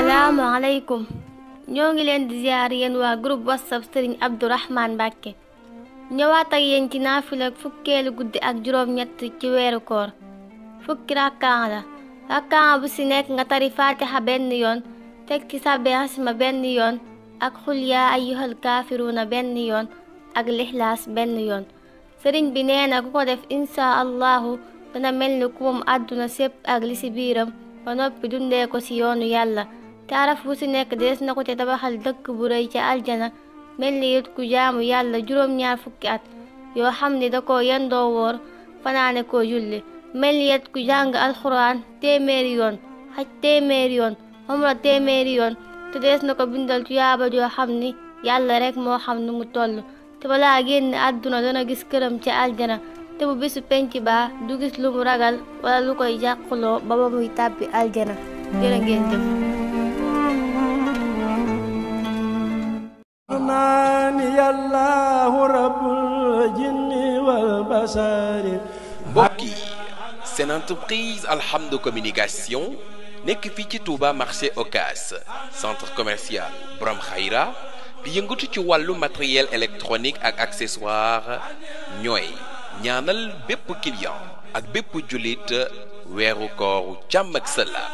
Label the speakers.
Speaker 1: asalaamaaleykum ñoo ngi leen di ziar yéen waa groupe whatsapp Serigne Abdourahmane Mbacké ñëwaat ak yéen ci naafila fukkeelu guddi ak juróom-ñett ci weeru koor fukki rakkaa la rakkaa bu ci nekk nga tari fatiha benn yoon teg ci sabbi hasma benn yoon ak xul yaa ayyuhal kaafiruuna benn yoon ak lixlaas benn yoon sëriñ bi nee na ku ko def insha allahu dana mel ni ku moom àdduna sépp ak li ci biiram ba noppi dundee ko ci yoonu yàlla te araf bu ci nekk dees na ko te tabaxal dëkk bu rëy ca aljana mel ni it ku jaamu yàlla juróom-ñaar fukki at yoo xam ni da ko yendoo woor fanaane ko julli mel ni it ku jàng alxuraan téeméeri yoon xaj téeméeri yoon umra téeméeri yoon te dees na ko bindal tuyaaba joo xam ni yàlla rek moo xam nu mu toll te balaa génn àdduna dana gis këram ca aljana te bu bisu penc baa du gis lu mu ragal wala lu koy jàquloo ba muy tàbbi aljana jërë ngeen jëf
Speaker 2: mbokk yi seen entreprise Alhamdou Communication nekk fii ci Touba marché Ocass centre commercial Borom Khayra bi yëngatu ci wàllu matériel électronique ak accessoire ñooy ñaanal bépp client ak bépp jullit weeru kooru jàmm ak salaam